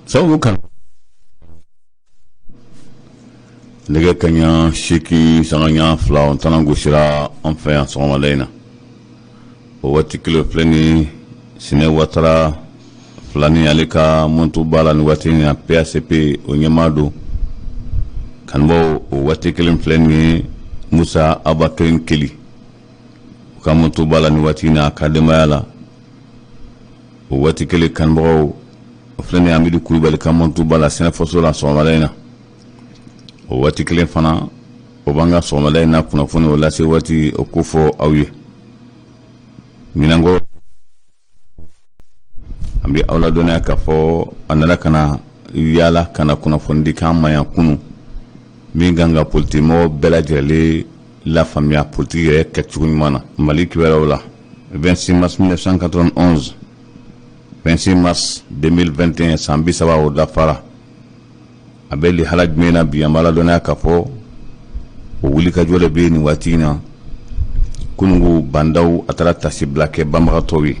Sababu kan nɛgɛ kaɲa 8 sanga ɲa 2 o tana gosira an fɛ yan sɔgɔmada in na. O waati kelen filɛ ni Sinɛ Watara filani, ale ka montuba la ni waati in na, PACP o ɲɛmaa don. Kanubaw, o waati kelen filɛ nin ye Musa Abubakari Keli o ka montuba la ni waati in na, a ka denbaya la. O waati kelen, kanubagaw, o filɛ nin ye Amidu Kulubali ka montuba la Sɛnɛfɔso la sɔgɔmada in na. O waati kelen fana, o b'an ka sɔgɔmada in na kunnafoni o lase waati o ko fɔ aw ye ɲinankɔrɔ. An bɛ aw ladɔnniya k'a fɔ a nana ka na yaala ka na kunnafonidi k'an ma yan kunun, min kan ka politimɔgɔ bɛɛ lajɛlen lafaamuya politiki yɛrɛ kɛcogo ɲuman na. Mali kibaruyaw la, 26 mars 1991, 26 mars 2021, san 30 o dafara. A bɛ lihala jumɛn na bi? An b'a ladɔnniya k'a fɔ o wulikajɔ de bɛ nin waati in na. Kununko, Bah N'Daw a taara tasibila kɛ banbagatɔw ye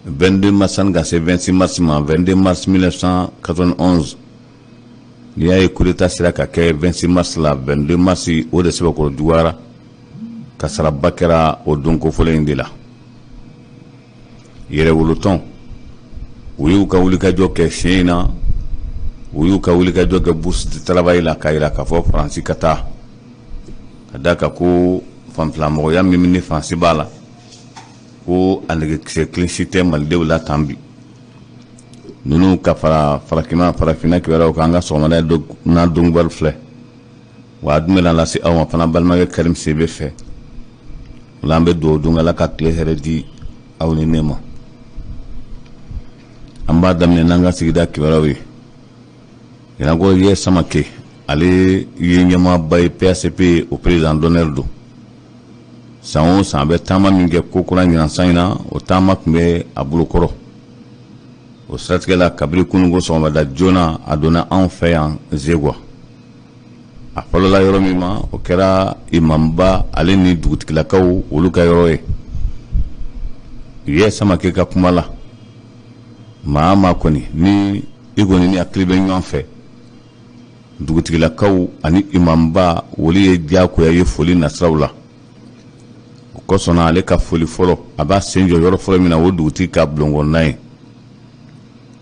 22 mars sanni ka se 26 mars ma. 22 mars 1991, n'i y'a ye coup d'état sera ka kɛ 26 mars la, 22 mars o de sɛbɛkɔrɔ juguyara, kasaraba kɛra o don kofɔlen in de la. Yɛrɛwolotɔn, u y'u ka wulikajɔ kɛ siɲɛ in na, u y'u ka wulikajɔ kɛ Bourse du Travail la, k'a jira k'a fɔ Faransi ka taa, ka da kan ko fanfilamɔgɔya min ni Faransi b'a la, ko a nɛgɛkisɛ kelen si tɛ malidenw la tan bi. Ninnu ka fara farafinna farafinna kibaruyaw kan, an ka sɔgɔmada n'a donkibaru filɛ wa, a dun bɛna lase aw ma fana balimakɛ Karim Sebe fɛ. O la, an bɛ dugawu don Ala ka tile hɛrɛ di aw ni ne ma. An b'a daminɛ n'an ka sigida kibaruyaw ye. Ɲinakɔ ye Samake, ale ye ɲɛmaaba ye PACP, o président d'honneur don. San o san, a bɛ taama min kɛ ko kura, ɲinan san in na, o taama tun bɛ a bolokɔrɔ. O siratigɛ la, kabiri kununko sɔgɔmada joona, a donna anw fɛ yan Zegwa. A fɔlɔla yɔrɔ min ma, o kɛra imamba ale ni dugutigilakaw olu ka yɔrɔ ye. U ye Samake ka kuma la, maa maa kɔni ni i kɔni ni hakili bɛ ɲɔgɔn fɛ, dugutigilakaw ani imamba, olu ye diyagoya ye foli nasiraw la. O kosɔn, ale ka foli fɔlɔ, a b'a sen jɔ yɔrɔ fɔlɔ min na, o dugutigi ka bulonkɔnɔna ye.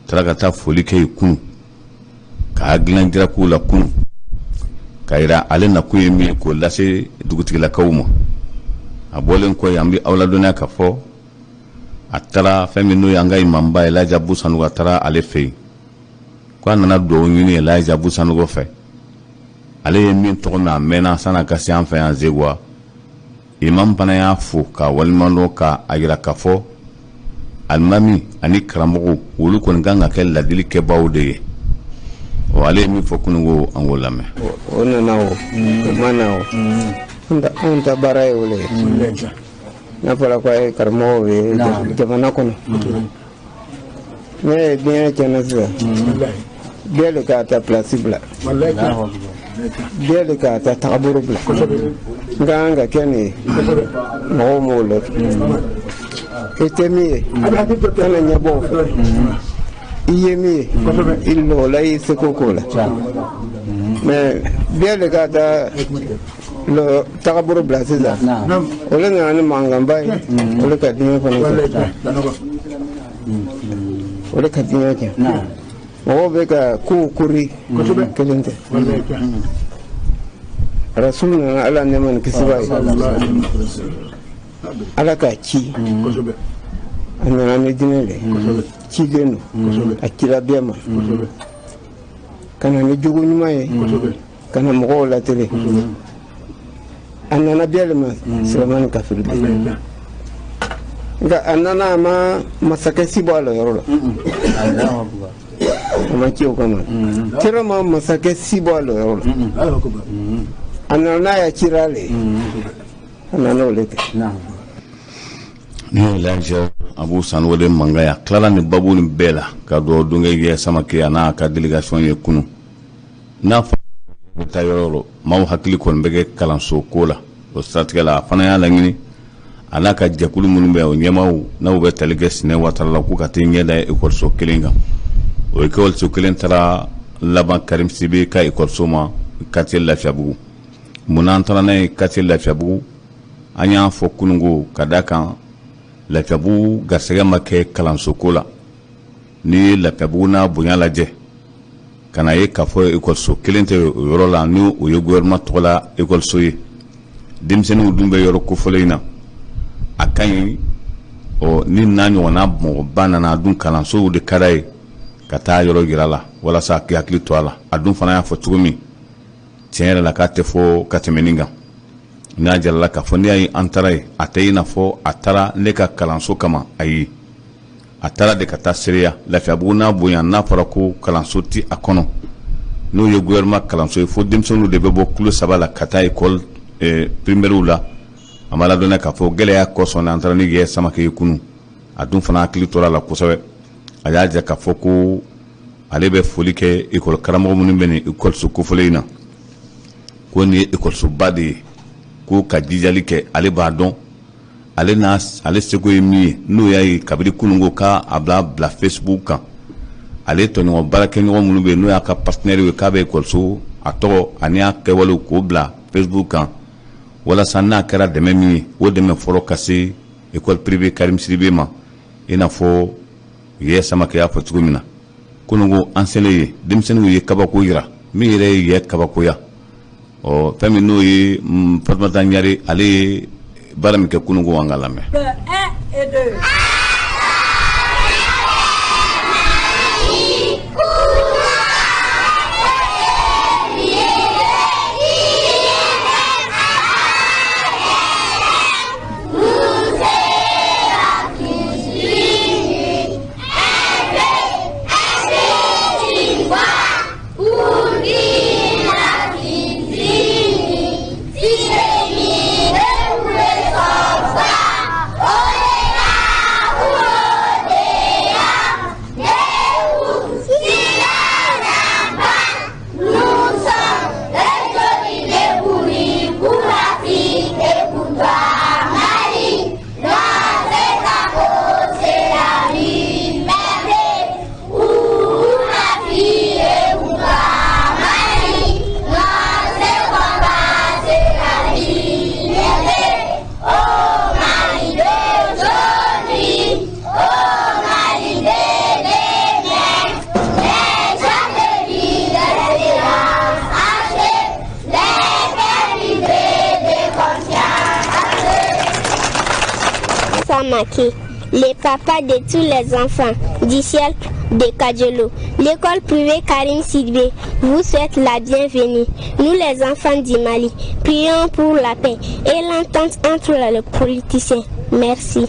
Taara ka taa foli kɛ yen kunun, ka dilan jira k'u la kunun, ka yira ale nakun ye min ye, k'o lase dugutigilakaw ma. A bɔlen kɔ yen, an bɛ aw ladɔnniya ka fɔ a taara fɛn min n'o ye an ka imamba Elhaji Abu Sanogo, a taara ale fɛ yen ko a nana dugawu ɲini Elhaji Abu Sanogo fɛ. Ale ye min tɔgɔ mɛn a mɛnna san'a ka se an fɛ yan Zegwa. Imam fana y'a fo k'a waleɲumandɔn, k'a yira k'a fɔ alimami ani karamɔgɔw, olu kɔni kan ka kɛ ladili kɛbaaw de ye. Ɔ, ale ye min fɔ kununko, an k'o lamɛn. O nana, o o ma na, o anw ta baara ye o le ye. N'a fɔra ko a ye karamɔgɔw ye jamana kɔnɔ, ne ye diɲɛ tiɲɛna sisan, bɛɛ de k'a ta pilasi bila, bɛɛ de k'a ta tagabolo bila. N ka kan ka kɛ nin ye, mɔgɔw m'o lɔn. I tɛ min ye, kana ɲɛbɔ o fɛ. I ye min ye, i lɔ o la, i seko k'o la. Mais bɛɛ de ka taa lɔ tagabolo bila sisan, o le nana ni mankanba ye. O le ka diɲɛ fana kɛ, o le ka diɲɛ kɛ. Mɔgɔw bɛ ka kow kori, kelen tɛ. Rasul nana, Ala nɛɛma ni kisi b'a ye, Ala k'a ci. A nana ni diinɛ le, ciden don, a cira bɛɛ ma ka na ni jogo ɲuman ye, ka na mɔgɔw latele. A nana bɛɛ le ma, silamɛ ni kafiri bɛɛ. Nka a nana, a ma masakɛ si bɔ a la yɔrɔ la, a ma ci o kama. Kira ma masakɛ si bɔ a la yɔrɔ la. A nana n'a ya cira le ye, a nana o le kɛ. Ni ye Elhaji Abu Sanogo de mankan ye. A tilala nin babu nin bɛɛ la ka dugawu don kɛ Samake a n'a ka délégation ye kunun. N'a fɔ bɛ taa yɔrɔ o yɔrɔ, maaw hakili kɔni bɛ kɛ kalanso ko la. O siratigɛ la, a fana y'a laɲini. A n'a ka jɛkulu minnu bɛ o ɲɛmaaw n'u bɛ tali kɛ Sinɛ Watara la, k'u ka taa ɲɛ da ekɔliso kelen kan. O ekɔliso kelen taara laban Karim Sidibe ka ekɔliso ma, quartier Lafiyabugu. Munna an taara n'a ye quartier Lafiyabugu? An y'a fɔ kununko ka da kan Lafiyabugu garisɛgɛ ma kɛ kalansoko la. N'i ye Lafiyabugu n'a bonya lajɛ ka na ye k'a fɔ ekɔliso kelen tɛ o yɔrɔ la, ni o ye gouvernement tɔgɔ la ekɔliso ye, denmisɛnninw dun bɛ yɔrɔ kofɔlen in na, a ka ɲi. Ɔ ni n'a ɲɔgɔnna mɔgɔba nana, a dun kalansow de ka d'a ye ka taa yɔrɔ jira la walasa a k'i hakili to a la. A dun fana y'a fɔ cogo min, tiɲɛ yɛrɛ la, k'a tɛ fɔ ka tɛmɛ nin kan. N'a jirala k'a fɔ n'i y'a ye an taara yen, a tɛ i n'a fɔ a taara ne ka kalanso kama, ayi, a taara de ka taa seereya. Lafiyabugu n'a bonya, n'a fɔra ko kalanso tɛ a kɔnɔ, n'o ye gouvernement kalanso ye, fo denmisɛnninw de bɛ bɔ kilo 3 la ka taa école primairew la. An b'a ladɔnniya k'a fɔ gɛlɛya kosɔn an taara ni Yaya Samakɛ ye kunun. A dun fana hakili tora a la kosɛbɛ. A y'a jira k'a fɔ ko ale bɛ foli kɛ école karamɔgɔ minnu bɛ nin ekɔliso kofɔlen in na, ko nin ye ekɔlisoba de ye, ko ka jijali kɛ. Ale b'a dɔn ale n'a ale seko ye min ye, n'o y'a ye kabini kununko k'a bila bila Facebook kan, ale tɔɲɔgɔn baarakɛɲɔgɔn minnu bɛ yen, n'o y'a ka partenaire ye, k'a bɛ ekɔliso a tɔgɔ ani a kɛwalew k'o bila Facebook kan, walasa n'a kɛra dɛmɛ min ye, o dɛmɛ fɔlɔ ka se école privée Karim Sidibe ma, i n'a fɔ Yaya Samakɛ y'a fɔ cogo min na kununko. An selen ye, denmisɛnninw ye kabako jira min yɛrɛ ye yɛ kabakoya. Ɔ fɛn min n'o ye Fatumata Ɲare, ale ye baara min kɛ kununko, an ka lamɛn. 1 et 2. Samaké, le papa de tous les enfants du ciel de Kadiolo. L'école privée Karim Sidibé vous souhaite la bienvenue. Nous, les enfants du Mali, prions pour la paix et l'entente entre les politiciens. Merci.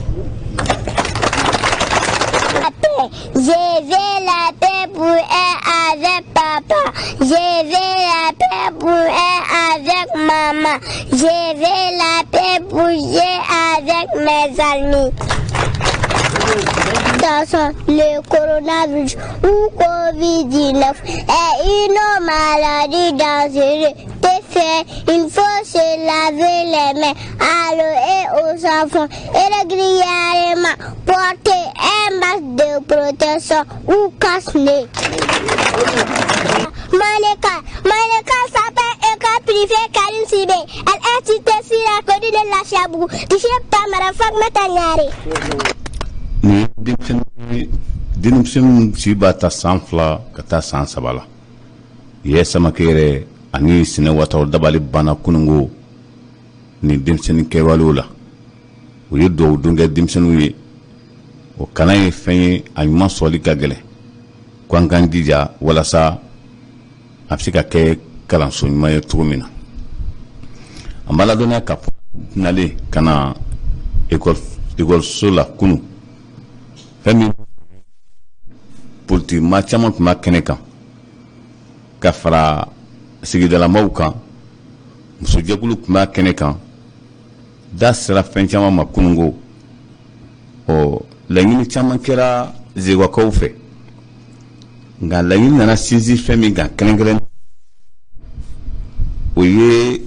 La paix. Je veux la paix pour être avec papa. Je veux la paix pour être avec maman. Je veux la paix pour jouer avec mes amis. Attention, le coronavirus ou Covid-19 est une maladie dangereuse. De fait, il faut se laver les mains à l'eau et au savon et régulièrement porter un masque de protection ou cache-nez. Mon école, mon école s'appelle École privée Karim Sidibé. Elle est située sur la colline de Lafiabougou, dirigée par Madame Fatoumata Niaré. Nin ye denmisɛnninw si b'a ta san 2 ka taa san 3 la. Yaya Samakɛ yɛrɛ ani Sinɛ Wataraw dabali banna kununko nin denmisɛnnin kɛwalew la. U ye dugawu don kɛ denmisɛnninw ye. O kalan ye fɛn ye, a ɲuman sɔrɔli ka gɛlɛn, ko an k'an jija walasa a bɛ se ka kɛ kalanso ɲuman ye cogo min na. An b'a ladɔnniya k'a fɔ nalen ka na ekɔliso la kunun, fɛn min politiki maa caman tun b'a kɛnɛ kan ka fara sigidalamaw kan, musojɛkulu tun b'a kɛnɛ kan, da sera fɛn caman ma kununko. Ɔ laɲini caman kɛra Zegwakaw fɛ, nka laɲini nana sinsin fɛn min kan kɛrɛnkɛrɛn, o ye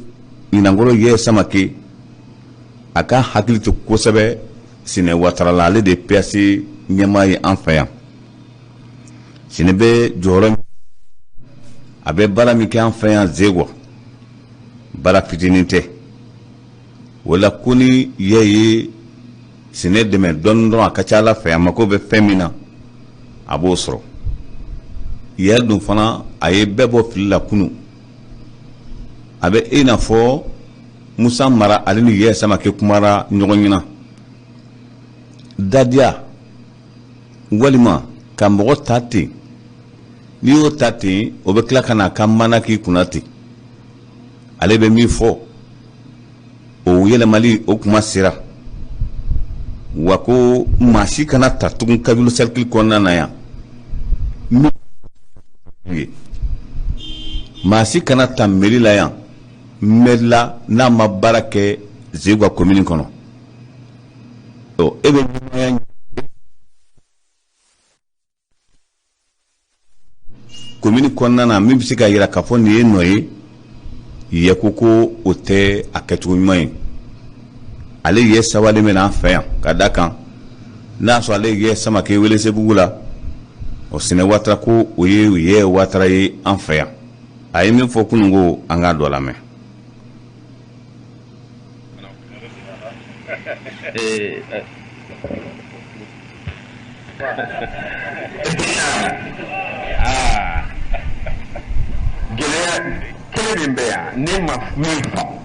ɲinankɔrɔ Yaya Samakɛ. A ka hakili to kosɛbɛ Sinɛ Watara la, ale de ye PAC ɲɛmaa ye an fɛ yan. Sinɛ bɛ jɔyɔrɔ, a bɛ baara min kɛ an fɛ yan Zegwa, baara fitinin tɛ. O la ko ni yɛ ye Sinɛ dɛmɛ dɔɔni dɔrɔn, a ka ca Ala fɛ, a mako bɛ fɛn min na, a b'o sɔrɔ. Yɛ dun fana, a ye bɛɛ bɔ fili la kunun. A bɛ i n'a fɔ Musa Mara, ale ni Yɛ Samakɛ kumara ɲɔgɔn ɲɛna. Dadiya walima ka mɔgɔ ta ten, n'i y'o ta ten, o bɛ tila ka n'a ka mana k'i kunna ten. Ale bɛ min fɔ, o yɛlɛmali o kuma sera wa, ko maa si kana ta tugun Kajolo cercle kɔnɔna na yan min ye, maa si kana ta mairie la yan, mairie la n'a ma baara kɛ Zegwa commune kɔnɔ. E bɛ ɲɛmaaya commune kɔnɔna na, min bɛ se ka yira k'a fɔ nin ye nɔ ye. Yɛ ko ko o tɛ a kɛcogo ɲuman ye. Ale yɛ sabali bɛ n'an fɛ yan ka da kan n'a y'a sɔrɔ ale yɛ Samakɛ Welesebugu la. O Sinɛ Watara ko o ye yɛ Watara ye an fɛ yan. A ye min fɔ kunun ko, an k'a dɔ lamɛn. Gɛlɛya kelen min bɛ yan, ne ma min faamu,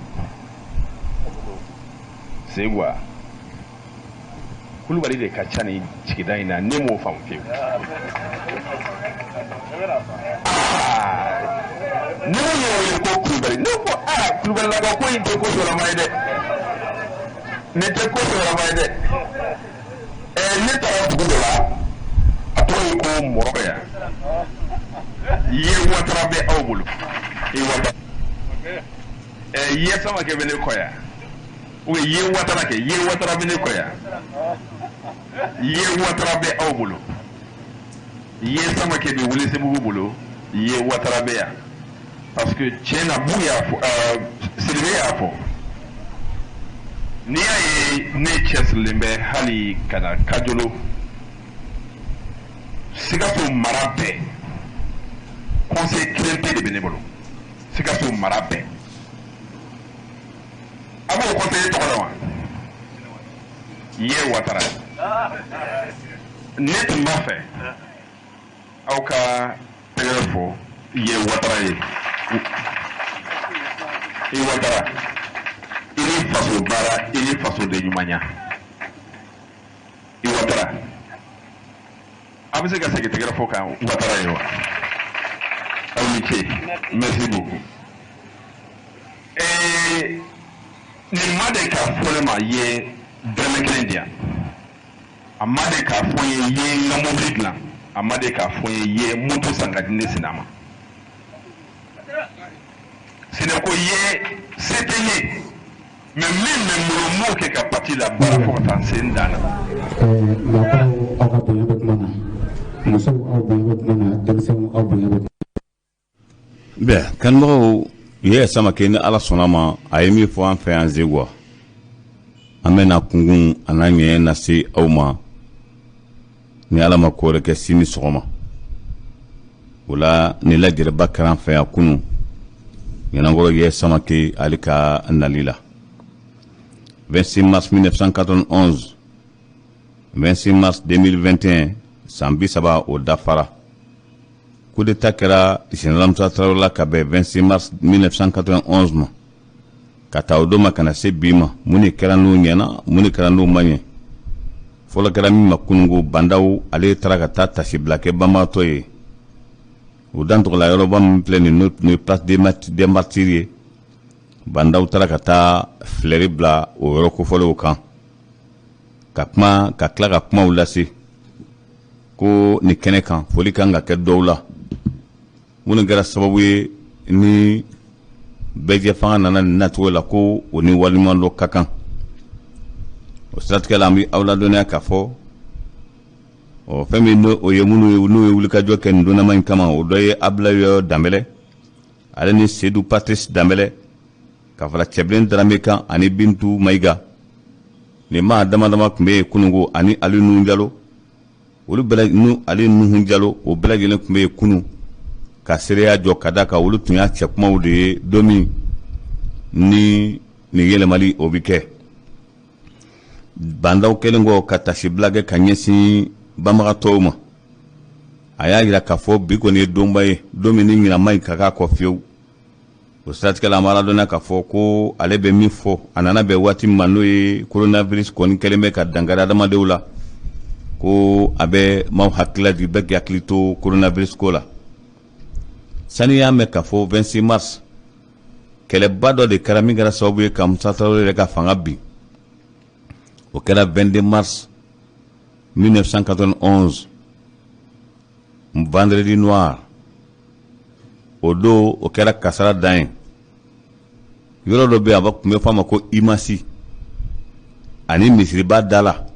Seguwa Kulubali de ka ca ni sigida in na, ne m'o faamu fiyewu. Ne y'o wele ko Kulubali, ne ko aa, Kulubalilaka ko in tɛ ko sɔrɔma ye dɛ, nin tɛ ko sɔrɔma ye dɛ. Ne taara dugu dɔ la, a tɔgɔ ye ko Mɔrɔ yan. Ye Watara bɛ aw bolo, i Watara ye Samakɛ bɛ ne kɔ yan, ou bien ye Watara kɛ, ye Watara bɛ ne kɔ yan, ye Watara bɛ aw bolo, ye Samakɛ bɛ Welesebugu bolo, ye Watara bɛ yan. Parce que tiɲɛ na, Bu y'a fɔ, Sidibe y'a fɔ, n'i y'a ye ne cɛsirilen bɛ hali ka na Kajolo, Sikaso mara bɛɛ, conseil kelen pe de bɛ ne bolo Sikaso mara bɛɛ. A b'o conseiller tɔgɔ dɔn wa? Ye Watara. Ne tun b'a fɛ aw ka tɛgɛrɛ fɔ ye Watara ye. I Watara, i ni faso baara, i ni fasoden ɲumanya. I Watara, a bɛ se ka segin tɛgɛrɛ fɔ kan Watara ye wa? Aw ni ce, merci beaucoup. Nin ma de k'a fɔ ne ma ye dɔrɔmɛ kelen di yan, a ma de k'a fɔ n ye ye n ka mobili dilan, a ma de k'a fɔ n ye ye moto san ka di ne sina ma. Sinɛ ko ye se tɛ n ye, mais min bɛ n bolo, n b'o kɛ ka parti la baara fo ka taa se n dan na. Maakɔrɔw, aw ka bonya bɛ kuma na, musow, aw bonya bɛ kuma na, denmisɛnw, aw bonya bɛ. Bien, kanubagaw, ye Samakɛ, ni Ala sɔnna ma, a ye min fɔ an fɛ yan Zegwa, an bɛna kunkun a n'a ɲɛ lase aw ma ni Ala ma ko wɛrɛ kɛ sini sɔgɔma. O la, nin lajɛrɛba kɛra an fɛ yan kunun Ɲanankɔrɔ, ye Samakɛ ale ka nali la 26 mars 1991, 26 mars 2021, san 30 o dafara. Coup d'état kɛra général Musa Tarawele la ka bɛn 26 mars 1991 ma. Ka taa o don ma ka na se bi ma, mun de kɛra n'o ɲɛna, mun de kɛra n'o ma ɲɛ? Fɔlɔ kɛra min ma kununko, Bandaw ale taara ka taa tasibila kɛ banbagatɔ ye. O dantɔgɔla yɔrɔba min filɛ nin, n'o ye place des Martyrs ye, Bandaw taara ka taa fleur bila o yɔrɔ kofɔlenw kan, ka kuma, ka tila ka kumaw lase ko nin kɛnɛ kan, foli kan ka kɛ dɔw la minnu kɛra sababu ye ni bɛɛjɛ fanga nana nin nacogo la, ko o ni waleɲuman dɔ ka kan. O siratigɛ la, an bɛ aw ladɔnniya k'a fɔ ɔ fɛn min n'o ye minnu ye, n'u ye wulikajɔ kɛ nin donnama in kama, o dɔ ye Abulayi Danbɛlɛ, ale ni Sedu Patrice Danbɛlɛ, ka fara Cɛbilen Darame kan ani Bintu Mayiga. Nin maa dama dama tun bɛ yen kununko ani Ali Nuhu Jalo, olu bɛɛ nu Ali Nuhu Jalo, o bɛɛ lajɛlen tun bɛ yen kunun ka seereya jɔ, ka da kan olu tun y'a cɛkumaw de ye don min ni nin yɛlɛmali o bɛ kɛ. Ba Ndaw kɛlen kɔ ka tasibila kɛ ka ɲɛsin banbagatɔw ma, a y'a jira k'a fɔ bi kɔni ye donba ye, don min ni ɲinɛ man ɲi ka k'a kɔ fiyewu. O siratigɛ la, an b'a ladɔnniya k'a fɔ ko ale bɛ min fɔ, a nana bɛn waati min ma, n'o ye coronavirus kɔni kɛlen bɛ ka dankari adamadenw la, ko a bɛ maaw hakili lajigin bɛɛ k'i hakili to coronavirus ko la. Sani y'a mɛn k'a fɔ 26 mars, kɛlɛba dɔ de kɛra min kɛra sababu ye ka Musa Tarawele yɛrɛ ka fanga bin. O kɛra 22 mars 1991, vendredi noir. O don, o kɛra kasara dan ye. Yɔrɔ dɔ bɛ yen, a tun bɛ fɔ a ma ko Imasi ani misiriba da la.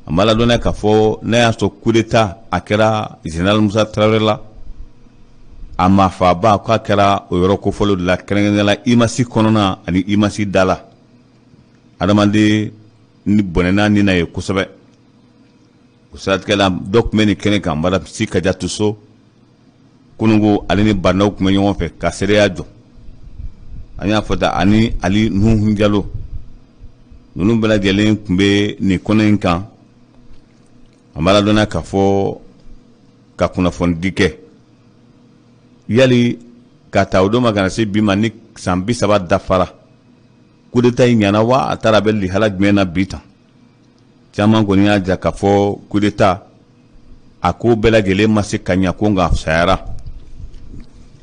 An b'a ladɔnniya k'a fɔ n'a y'a sɔrɔ coup d'état a kɛra général Musa Tarawele la, a maafaaba k'a kɛra o yɔrɔ kofɔlen de la, kɛrɛnkɛrɛnnenya la Imasi kɔnɔna ani Imasi da la. Adamaden ni bɔnɛna ni na ye kosɛbɛ. O siratigɛ la, dɔ tun bɛ nin kɛnɛ kan, madame Si Kajatu So. Kununko, ale ni Ba Ndaw tun bɛ ɲɔgɔn fɛ ka seereya jɔ. An y'a fɔ ta, ani Ali Nuhu Jalo, ninnu bɛɛ lajɛlen tun bɛ nin kɛnɛ in kan. An b'a ladɔnniya k'a fɔ ka kunnafonidi kɛ yali ka ta o don ma ka na se bi ma, ni san 30 dafara, coup d'état in ɲana wa? A taara a bɛ lihala jumɛn na bi tan? Caman kɔni y'a jira k'a fɔ coup d'état a ko bɛɛ lajɛlen ma se ka ɲa, ko nka a fisayara.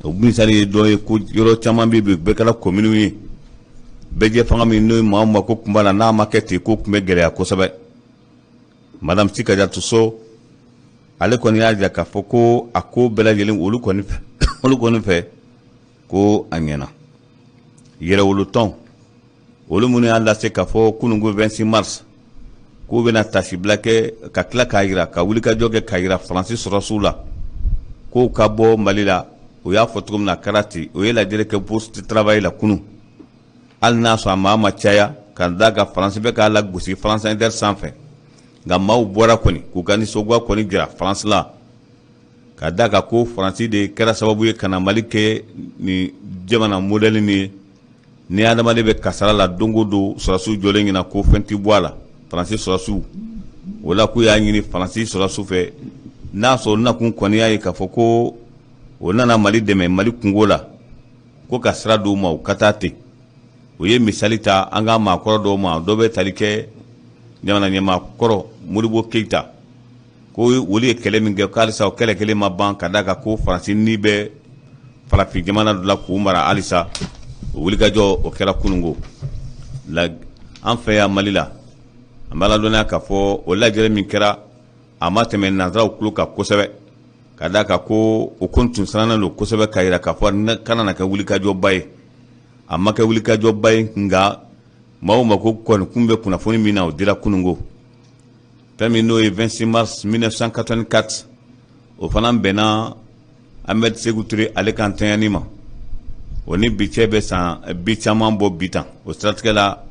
O misali ye dɔ ye ko yɔrɔ caman bɛ yen, bɛɛ kɛra kominiw ye. Bɛɛ fanga min n'o ye maa ma ko kun b'a la, n'a ma kɛ ten, ko tun bɛ gɛlɛya kosɛbɛ. Madame Si Kajatu So, ale kɔni y'a jira k'a fɔ ko a ko bɛɛ lajɛlen, olu kɔni fɛ ko a ɲɛna. Yɛrɛwolotɔn, olu minnu y'a lase k'a fɔ kununko 26 mars k'u bɛna tasibila kɛ, ka tila k'a jira ka wulikajɔ kɛ k'a jira Faransi sɔrɔsiw la k'o ka bɔ Mali la, o y'a fɔ cogo min na, a kɛra ten. O ye lajɛrɛ kɛ poste de travail la kunun, hali n'a sɔrɔ a maa ma caya, ka da kan Faransi bɛ k'a lagosi France Inter sanfɛ. Nka maaw bɔra kɔni k'u ka nisɔngoya kɔni jira Faransi la, ka da kan ko Faransi de kɛra sababu ye ka na Mali kɛ ni jamana modèle nin ye. Ni adamaden bɛ kasara la don o don, sɔrɔsiw jɔlen ɲɛna ko fɛn tɛ bɔ a la, Faransi sɔrɔsiw. O la, k'u y'a ɲini Faransi sɔrɔsiw fɛ, n'a sɔrɔ nakun kɔni y'a ye k'a fɔ ko o nana Mali dɛmɛ Mali kungo la, ko ka sira d'u ma u ka taa ten. O ye misali ta an ka maakɔrɔ dɔw ma, dɔ bɛ tali kɛ jamana ɲɛmaa kɔrɔ Modibo Keyita, ko olu ye kɛlɛ min kɛ, ko halisa o kɛlɛ kelen ma ban, ka d'a kan ko Faransi ni bɛ farafin jamana dɔ la k'u mara halisa. O wulikajɔ, o kɛra kununko la an fɛ yan Mali la. An b'a ladɔnniya k'a fɔ o lajɛrɛ min kɛra, a ma tɛmɛ nanzaraw tulo kan kosɛbɛ, ka d'a kan ko o ko tun sirannen don kosɛbɛ, k'a jira k'a fɔ kana na kɛ wulikajɔba ye. A ma kɛ wulikajɔba ye, nka maaw ma ko kɔni kun bɛ kunnafoni min na, o dira kununko. Fɛn min n'o ye 26 mars 1984, o fana bɛnna Ahmed Sékou Touré ale kan tanyani ma. O ni bi cɛ bɛ san bi caman bɔ bi tan. O siratigɛ la,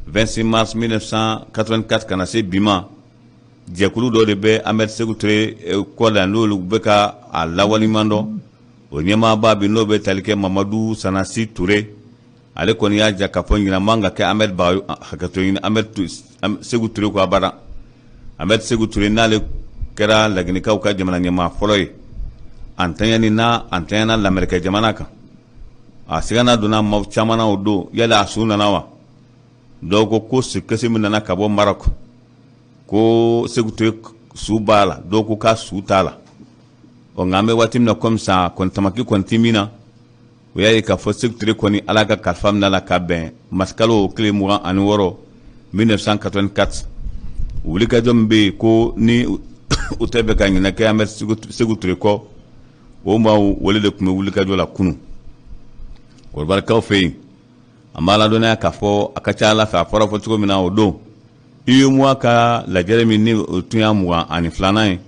26 mars 1984 ka na se bi ma, jɛkulu dɔ de bɛ Ahmed Sékou Touré kɔ la, n'olu bɛ ka a lawaleɲuman dɔn. O ɲɛmaaba bi, n'o bɛ tali kɛ Mamadu Sanasi Touré, ale kɔni y'a jira k'a fɔ ɲinan man ka kɛ Ahmed Bagayo, hakɛto ɲini Ahmed Sékou Touré ko abada. Ahmed Sékou Touré, n'ale kɛra Laginɛkaw ka jamana ɲɛmaa fɔlɔ ye, a ntanyani n'a a ntanyana lamɛrikɛ jamana kan, a sigana donna maaw caman na o don. Yali a su nana wa? Dɔw ko ko sukasi min nana ka bɔ Maroc, ko Sékou Touré su b'a la, dɔw ko k'a su t'a la. Ɔ, nka an bɛ waati min na komi sisan kɔni, tamaki kɔni tɛ min na, o y'a ye k'a fɔ Sékou Touré kɔni, Ala ka kalifa minɛ la ka bɛn masikalo tile 26 1984. Wulikajɔ min bɛ yen ko ni u tɛ fɛ ka ɲinɛ kɛ Ahmed Sékou Touré kɔ, o maaw wele de tun bɛ wulikajɔ la kunun Kɔrɔbarikaw fɛ yen. An b'a ladɔnniya k'a fɔ a ka ca Ala fɛ, a fɔra fɔ cogo min na o don, UEMOA ka lajɛrɛ min ni o tun y'a 22nan ye,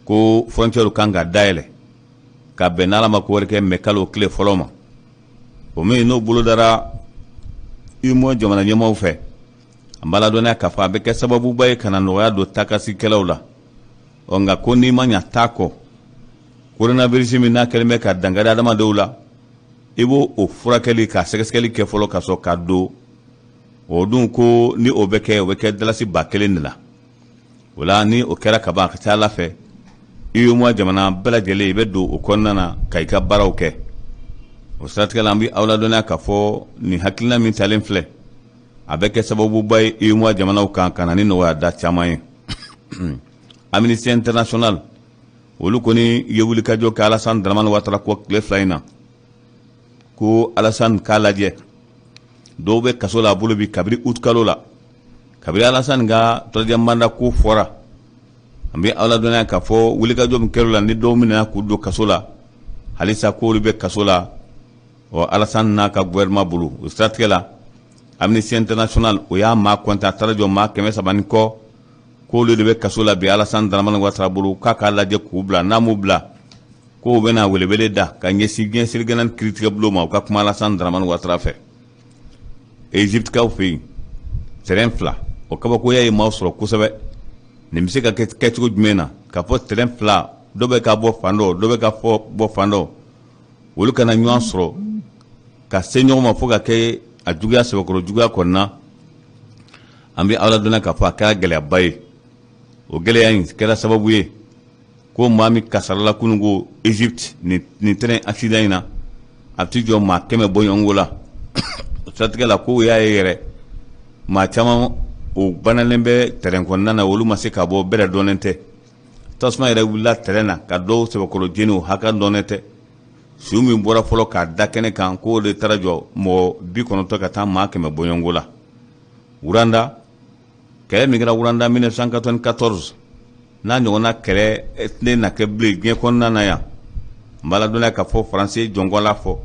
ko frontière kan ka dayɛlɛ ka bɛn n'Ala ma ko wɛrɛ kɛ mɛ kalo tile fɔlɔ ma, o min n'o bolodara UEMOA jamana ɲɛmaaw fɛ. An b'a ladɔnniya k'a fɔ a bɛ kɛ sababuba ye ka na nɔgɔya don taakasigikɛlaw la. Ɔ nka ko n'i ma ɲa taa kɔ, coronavirus min n'a kɛlen bɛ ka dankari adamadenw la, i b'o o furakɛli ka sɛgɛsɛgɛli kɛ fɔlɔ ka sɔrɔ ka don. O dun ko ni o bɛ kɛ, o bɛ kɛ dalasi 1000 de la. O la ni o kɛra ka ban, a ka ca ala fɛ UEMOA jamana bɛɛ lajɛlen i bɛ don o kɔnɔna na ka i ka baaraw kɛ. O siratigɛ la, an bɛ aw ladɔnniya k'a fɔ nin hakilina min talen filɛ, a bɛ kɛ sababuba ye UEMOA jamanaw kan ka na ni nɔgɔya da caman ye. Amnesty International olu kɔni ye wulikajɔ kɛ Alassane Dramane Ouattara kɔ tile 2 in na, ko Alassane k'a lajɛ, dɔw bɛ kaso la a bolo bi kabiri août kalo la, kabiri Alassane ka troisième mandat ko fɔra. An bɛ aw ladɔnniya k'a fɔ wulikajɔ min kɛra la, ni dɔw minɛna k'u don kaso la, halisa k'olu bɛ kaso la ɔ Alassane n'a ka gouvernement bolo. O siratigɛ la, Amnesty International o y'a maa kɔnte, a taara jɔ maa 300 ni kɔ, k'olu de bɛ kaso la bi Alassane Dramane Ouattara bolo, k'a k'a lajɛ k'u bila. N'a m'u bila, k'o bɛna welewele da ka ɲɛsin diɲɛ seleke naani kiiritigɛ bulon ma, u ka kuma Alassane Dramane Ouattara fɛ. Egyptekaw fɛ yen, terrain 2, o kabakoya ye maaw sɔrɔ kosɛbɛ. Nin bɛ se ka kɛ kɛcogo jumɛn na k'a fɔ terrain 2, dɔ bɛ ka bɔ fan dɔ, dɔ bɛ ka fɔ bɔ fan dɔ, olu kana ɲɔgɔn sɔrɔ ka se ɲɔgɔn ma fo ka kɛ a juguya sɛbɛkɔrɔ juguya kɔnɔna? An bɛ aw ladɔnniya k'a fɔ a kɛra gɛlɛyaba ye. O gɛlɛya in kɛra sababu ye ko maa min kasarala kununko Egypte nin train accident in na, a bɛ t'i jɔ maa 100 bɔɲɔgɔnko la. O siratigɛ la, kow y'a ye yɛrɛ, maa caman o banalen bɛ terrain kɔnɔna na, olu ma se ka bɔ bɛrɛ dɔnnen tɛ. Tasuma yɛrɛ wulila terrain na ka dɔw sɛbɛkɔrɔ jeni, o hakɛ dɔnnen tɛ. Su min bɔra fɔlɔ k'a da kɛnɛ kan, k'o de taara jɔ mɔgɔ 90 ka taa maa 100 bɔɲɔgɔnko la. Rwanda, kɛlɛ min kɛra Rwanda 1994, n'a ɲɔgɔnna kɛlɛ tɛna na kɛ bilen diɲɛ kɔnɔna na yan. N b'a ladɔnniya k'a fɔ Faransi ye jɔnkɔla fɔ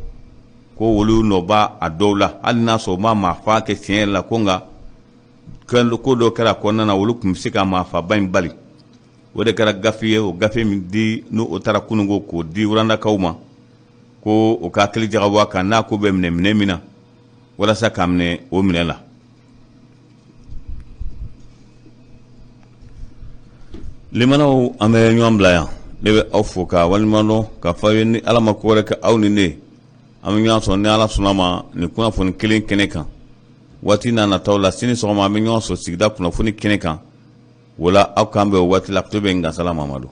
ko olu nɔ b'a a dɔw la, hali n'a sɔrɔ u ma maa faa kɛ tiɲɛ yɛrɛ la, ko nka ko dɔ kɛra a kɔnɔna na, olu tun bɛ se ka maafaba in bali. O de kɛra gafe ye, o gafe min di n'o o taara kununko k'o di Rwandakaw ma, ko o ka hakili jagabɔ a kan n'a ko bɛ minɛ minɛ min na walasa k'a minɛ o minɛ la. Limanaw, an bɛ ɲɔgɔn bila yan. Ne bɛ aw fo ka waleɲuman dɔn k'a fɔ aw ye, ni Ala ma ko wɛrɛ kɛ aw ni ne, an bɛ ɲɔgɔn sɔrɔ ni Ala sɔnna ma nin kunnafoni kelen kɛnɛ kan waati n'a nataw la. Sini sɔgɔma, an bɛ ɲɔgɔn sɔrɔ sigida kunnafoni kɛnɛ kan. Wala aw k'an bɛn o waati la. To bɛ n gasala Mamadu.